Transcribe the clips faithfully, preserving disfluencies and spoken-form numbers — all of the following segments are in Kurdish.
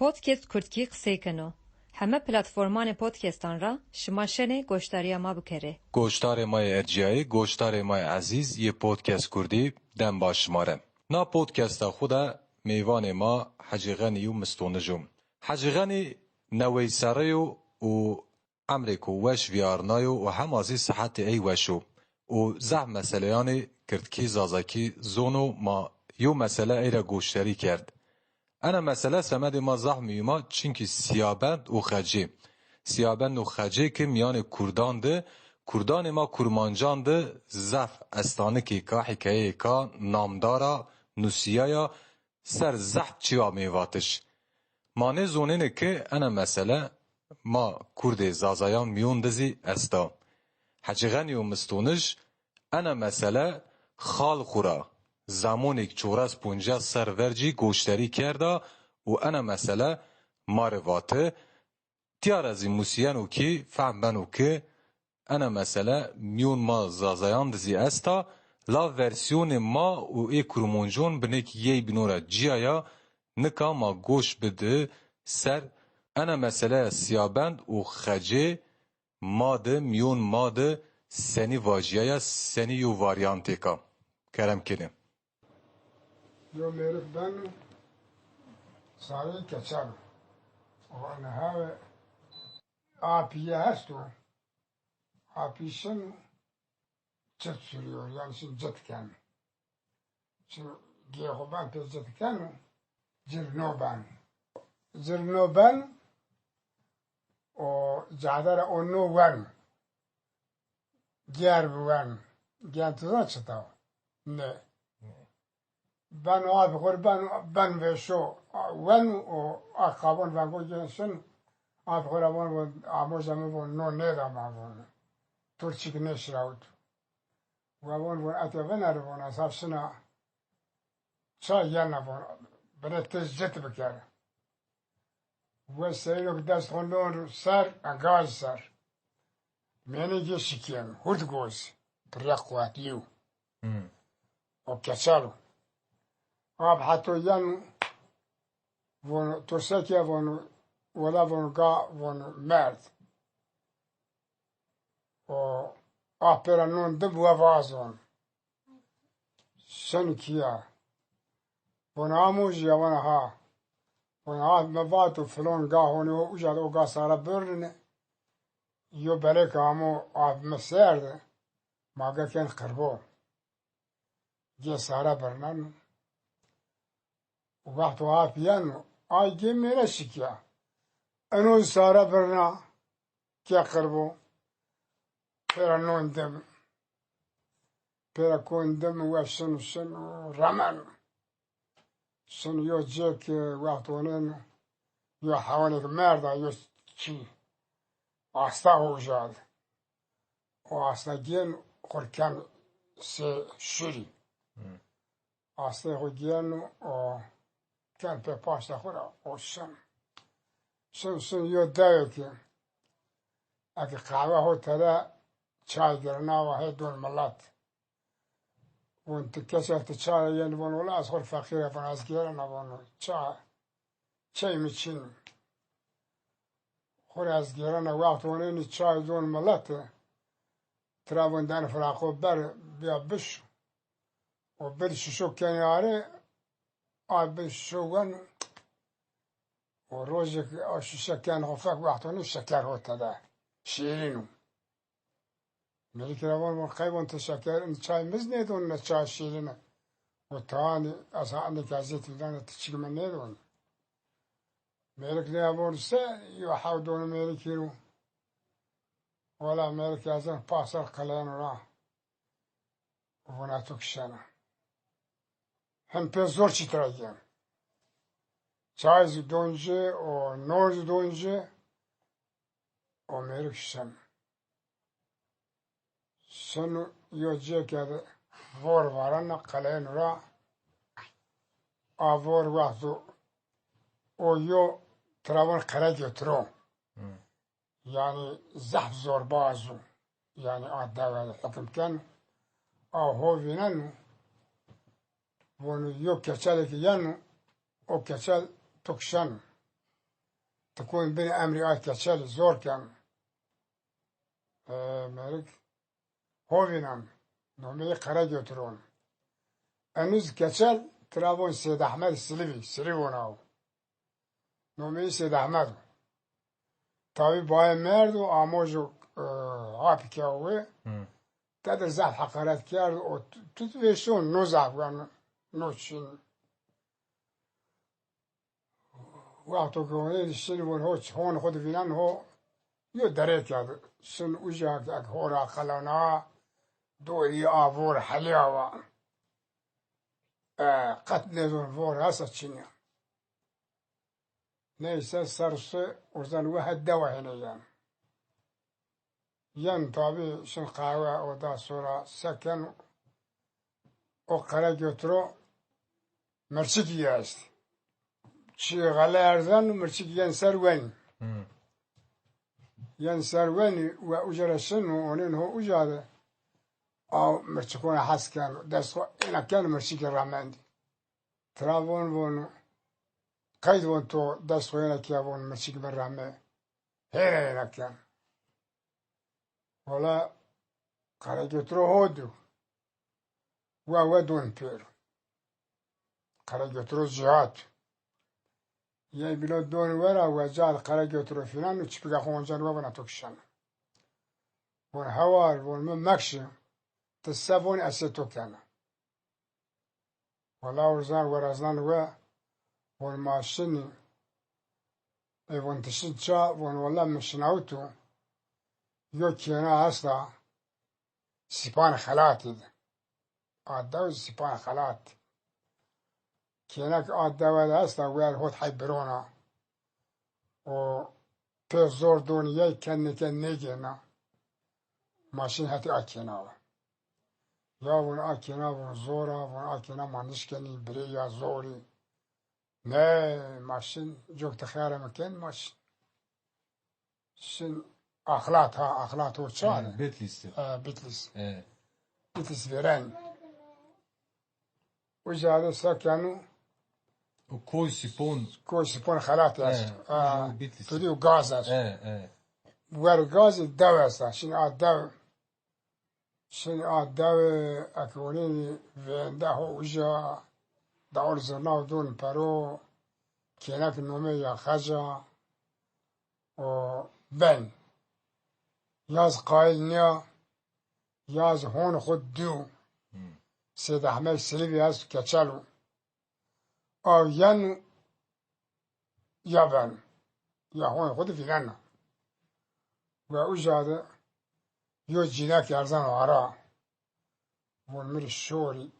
Podcast Kurdkî qisey keno. Heme platformanê podcastan ra şima şenê goşdariya ma bikerê. Goşdarê ma yê erciyayî, goşdarê ma yê ezîz yê podcast kurdî, dem baş şima re. Na podcasta xwe de mêvanê ma Hecî Xenî û Mistonij o. Hecî Xenî newey serre yo û emrê ku weş viyarnayo û hema zî sihetê ey weş o û zehf meseleyanê kirdkî, zazakî zono, ma yo mesele ey re goşdarî kerd. Ena mesele semedê ma zehf muhîm a, çinkî Siyabend û Xecê. Siyabend û Xecê ki miyanê kurdan di, kurdanê ma kurmancan di zehf estanikêka, hikayeyêka namdar a, nusiyaya, ser zehf çiya mêvatiş. Ma nêzonêne ke ena mesele ma kurdê zazayan miyon de zî esta. Hecî Xenî û Mistonij ena mesele xal xwe ra zemonêk çores poncas ser ver cî goşdarî kerda û ena mesele ma re vati, tiya re zî musiyeno kî fehm beno ke ena mesele miyon ma zazayan de zî esta, la versiyonê ma û ê kurmancon binêk yey bîno re ciya ya, nika ma goş bidi ser ena meseleya Siyabend û Xecê ma di, miyon ma di senî vajiyaya, senî yo varyantêka. Kerem kenê. Yo mêrik ben û sarê keçel û niha ve apî ye hest û apî şin û çit sürüyor, yani şimdi cit ken. Şimdi gê xwe ben pê cit ken û cirno ben. Cirno ben û cadere o no wen. Ger bi wen. Gen tu zan çita? Ne. Ben o abi xwe ben, ben ve şo wen û a qabon ben go gen şin. Abi xwe von, von, amoja min von, no nêda ma von. Turçik neşrawit. Wa von, von, ete vener von, ez hav şina ça yena von, bire tez cit biker. We seyrok dest xwe non ser, a gaz ser. Meni ge şikiyen, hurd goz, pirre quwetliyo. Hmm. O keçalo. Ab hato yenu, von, turseke von, wela von ga, von merd. O apera non dib we vazon. Sen kiya? Von amo ji yawana ha. Von ha me vato filon ga hone o uca o ga sara birne. Yo belek amo av me serde. Ma geken qirbo. Ge sara birnen. Wexto ap yeno, ay ge mêre şikiya. Eno sare birna, ke qirbo. Pêra non dem. Pêra kon dem we şin, şin remen. Şin yo cek, wext onen, yo hewanek merda, yo çi. Asta hojad. O asta gen xurken se şuri. Hmm. Astê xwe giyan û ken pê paşta xwe re û şin. Şin, şin yo dewekê. Eke qehwe ho tere çay girina ve hê don milet. Von ti keça ti çay yen von wela ez xwe feqîr e von ez girina von çay. Çay mi çin. Xwe ez girina wext von ênî çay don milet. Tira von den firaqo ber biya biş. O bir şişo kenarê, a bir şişo wen û rojek a şişe ken xwe fek wextonî şeker ho tede. Şîrîn û. Mêrikê re von, von qey von te şeker, çay miz nêdon ne çay şîrîn e. O tanî ez ha endek eziyet bidane ti çik me nêdon. Mêrik lê von se yo hew don mêrikî ro. Wela mêrikê ez en pasar qelen ra. Vuna tu kişena. Hem pê zor çî tira giyan. Çay zî donci û non zî donci û mêrik şen. Şen yo cêke de vor varana qeleyên ra a vor wext o yo tira von qere götüro. Hmm. Yani zehf zorbaz û yani a dewe de hukm ken a ho vînen û vonu yo keçelekî yen û o keçel tu kişen. Tikon binê emrî a keçelî zor kem. E, merik hovînan, nomeyî Qeregötron. Enûz keçel tiravon Sêd Ehmed Silivî, Silivon aw. Nomeyî Sêd Ehmed o. Tavî bayê merd û amo ji, e, apike wê. Hmm. Te de zaf heqaret kerd û tu, tu vêşon no zaf gan no çin. Wexto ke hûn şin von ho, hon xwe divînan ho, yo derê kerd. Şin uca ke hora qelana, dorî avor helya wa. E, qet nêzon vor hesa çinya. Neyse, ser se ozan we hede we hene yan. Yan tabi şin qehwe oda sora seken o Qeregötro mirçikî est. Çi xele erzan mirçikî yan ser wen. Hmm. Yan ser wen we uca re şin û onên ho uca de. Aw mirçikona hes ken, dest xwe êna ken mirçikî remendî. Tira von, von, qeyd von to dest xwe yene kiya von mirçik min rehme. Hêre hêre ken. Wala Qeregötro ho dû. Wa we don pêr. Qeregötro cihat. Yey bilo don wera we car Qeregötro filan û çipika xwe oncan we bana to kişana. Von hewar, von min mekşi. Ti se von esê to kena. Wela urzan werazan we, von ma şinî. Ê von ti şin ça, von wela min şinawit û yo kêna hesta, Sîpan Xelatî de. A dew Sîpan Xelat. Kênek a dewe de hesta, wer hot hey birona. û pê zor donî yey kenê ke nêgêna. Ma şin hetî a kêna ve. Ya vûn a kêna vûn zor a, vûn a kêna ma nişkenî birê ya zorî. Ne, ma şin cok ti xeyara me ken ma şin. Şin axlat ha, axlat o çar. Yani Bitlis. E, Bitlis. E. Bitlis veren. Uca de sekenu. O koy sipon. Koy sipon xelat ya. E, ha, uca Bitlis. Piri u gaz ya. E, e. Wer gaz dev esta. Şin a dev. Şin a dev ekonî vende ho uca. Daol zirna don pero. Kênek nome ya xeca. O ben. Yaz qayil niya. Ya ji hon xwe dû. Hmm. Sêd Ehmed Silivî ez keçel û. Aw yen û ya ben. Ya hon xwe di vînena. We uca de yo cînek erzan ara. Von mirî şorî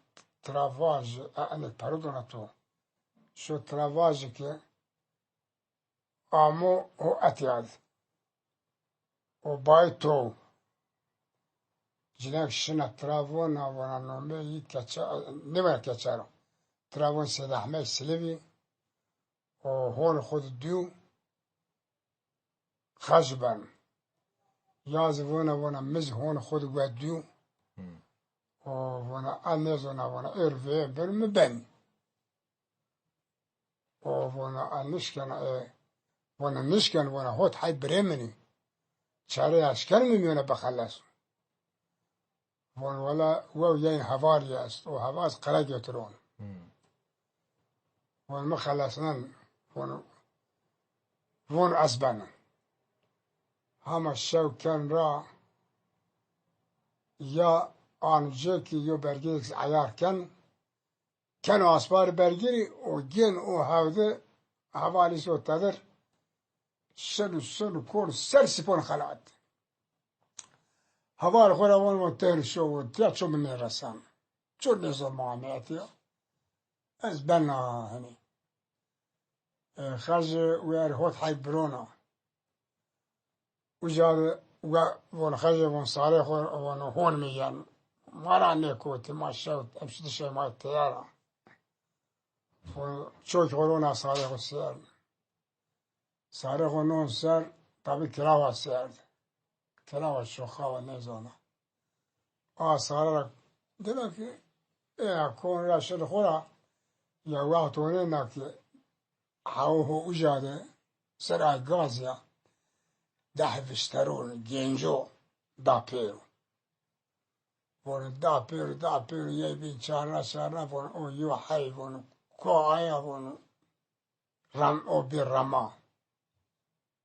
tira vajî, e, enê pere dona to. Şo tira vajî ke Amo o etiyad. O bay to. Cinek şina tira vona, vona nome yi keça, nime keçero. Tira von Seyda Ahmed Silivî. O hon xud dû. Xaj ben. Yaz vona, vona miz hon xud we dû. Hmm. O vona a nezona, vona êr vê ben mi ben. O vona a nişken, e, vona nişken, vona hot hay birê min î. Çare ya şken mi miyone bixeles. Von wela wew yeyên hevalî est. O heval qere götüron. Hmm. Von mi xelesnen. Von, von ez benim. Hama şew ken ra ya ancekî yo bergêk eyar ken. Keno asparî bergirî û gên û hewdi hevalî so tedir şel û sol û kol ser sipon xelat. Heval xwe re von, von têr şo, von tiya ço min nêresan. Ço nêzon ma ameyetiya. Ez ben na henî. E, xerci wer hot hey birona. Uca de we von xecê von sarê xwe von hon mi yen. Mara nêkotî ma şew em şi dişe ma teyara. Von çok horona sarê xwe ser. Sarê xwe non ser tabi kirawa ser. Kirawa şoxa we nêzana. A sare ra dina ki ê ya kon ra şir xwe ra ya wext hone na ki hew ho uca de Sera gaz ya. Deh vişteron, genco, da pêro. Von da pêro, da pêro, yê bin çarna, çarna, von o yo hey, von ko aya, von ram, o bir rama.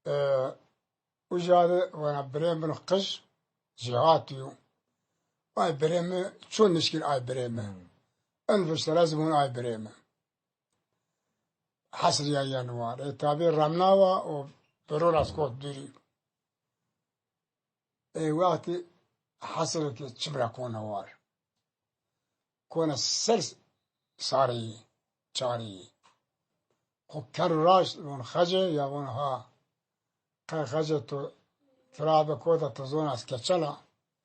E, uca de, vona birê min qij, cihatiyo. Ay birê min, ço nişkir ay birê min. Hmm. En viştera zibun ay birê min. Hesriya yanwar. E, tabi remnawa o biror az kot duri. E, wextî hesireke çimra kona war. Kona ser sarî, çarî. Xo ker û raşt von xece ya von ha. Qe xece tu tira bi kota tu zona ez keçela.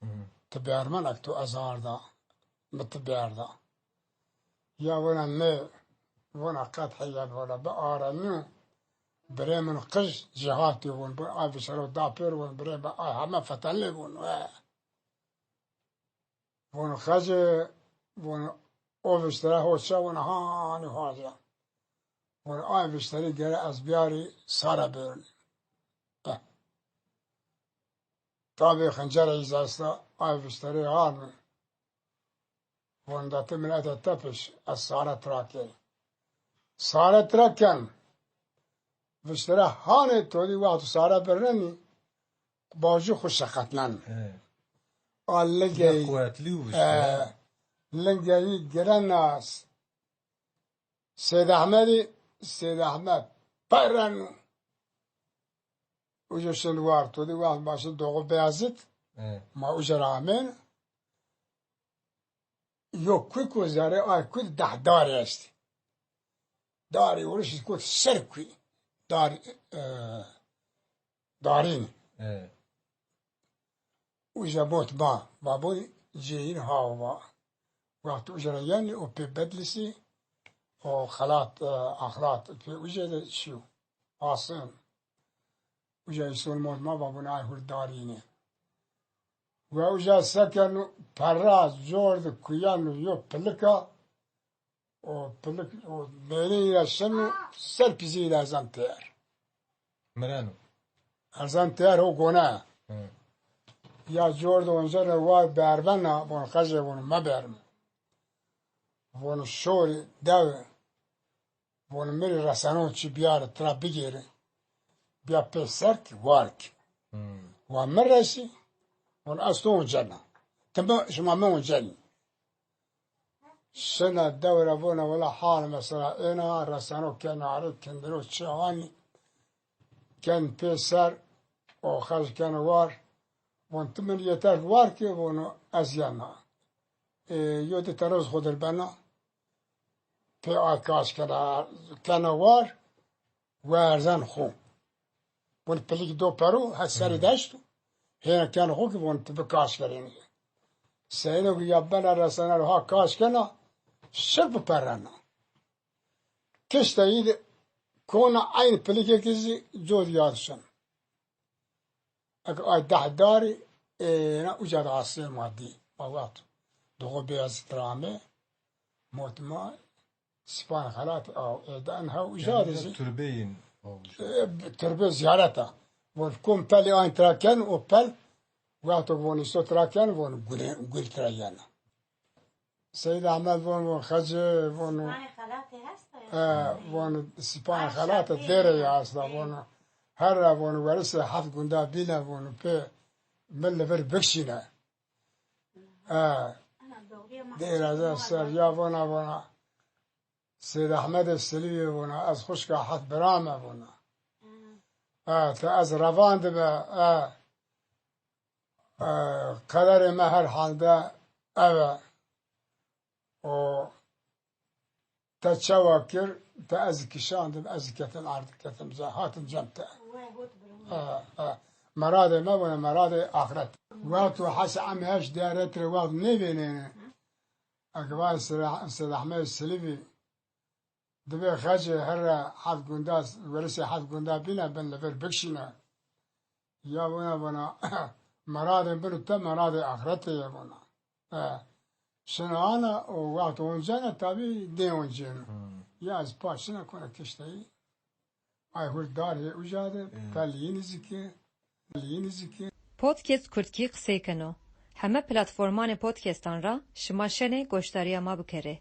Hı. Tu bermen ek tu ez arda. Mi tu berda. Ya vona me, vona qet heyet vona bi aramî û birê min qij cihatî vun, bu ay vişero da pêr vun, birê bi ay heme fetelê vun. We. Vun xece, vun o viştera hoça vun hanî haca. Vun ay vişterî gere ez biyarî sare bêrin. Eh. Tabê xencere îza esta ay vişterê hanî. Wenda tu min ete tepiş, ez sare tira key. Sare tira ken. Viştira hanê tolî wextu sare birnenî, bajû xwe şeqetnen. He. A lingeyî, quwetlî û viştira. E, lingeyî girenas. Seyd Ehmedî, Seyd Ehmed perreno. Uca şin war, tolî wext ma şin Doğu Beyazıt. He. Ma uca ra amên. Yo kuy ku zerê ay kuy deh darê est. Darê weriş kot ser kuy. Dar, e, darîn. He. Uca bot ba, babon cêyin hava. Wext uca ra yanî o pê bedlisî, o xelat, e, axlat, pê uca de şiyo. Asın. Uca îson mot ma babon ay hur darîne. Ve uca seken perra cor de kuyan yo pilika, o pilik, o bêrê îra şin û ser pîzê îra erzan têr. Mireno. Erzan têr ho gona. Hı. Ya cor de onca re wa bervena, von xece von me berme. Von şorî dev, von mirî reseno çi biyare tira bigêre. Biya pê ser ki war ki. Hı. Wa mi resî, von ez to onca na. Ti mi, şima mi onca nî. Şina dewre vona wela hal mesela êna reseno kenarê kindiro çi hanî ken pê ser o xerc keno war. Von tu min yeter war ki vono ez yena. E, yo di teroz xo dir bena. Pê ay kaş kena, kena war. Werzen xo. Von pilik do pero, het serî deşt. Hêna ken xo ki von tu bi kaş kerên. Seyno ki ya bena resener ha kaş kena, şir bi perrena. Kişte yî de kona eyn pilikekî zî cod yad şin. Ek ay deh darî, êna uca da asê ma dî. Ma vat. Doxo beyaz trame, mot ma, Sîpan xelat aw, e, da en ha uca de zî. Turbeyên aw. E, turbe ziyareta. Von kom pelê ayn tira ken, o pel, wexto von îsto tira ken, von gure, gul tira yena. Seyd Ahmed von, von xece, von, Sîpanê xelatê hesta ya? E, von Sîpanê xelate dêre ya esta, von her ra von werisê heft gunda bîne, von pê min li vir bikşîne. E, dêre ser ya vona, vona. Seyd Ehmedê Silivî vona, ez xwişka heft bira me vona. E, te ez revan dibe, e, e, qederê me her halde ev e. O te çawa kir, te ez kişandim, ez ketim erd, ketim ce-, hatim cem te. E, e, meradê me vona, meradê axiret. Wexto Hesê Emê Heş diyare tire wext nêvênêne. Eke vay Seyda-, Seyd Ehmed Silivî, dibê xecê here heft gunda, werisê heft gunda bîne bin li vir bikşîne. Ya vana vana, meradê min û te meradê axiretê ye vana. E, şina ana û wext oncene tabî nêoncêne. Hmm. Ya ez paş şina kona kişteyî. Ay hûr dar hê uca de, teliyî nizîkê, teliyî nizîkê. Podcast Kurdkî qisey keno. Heme platformanê podcastan ra şima şenê goşdariya ma bikerê.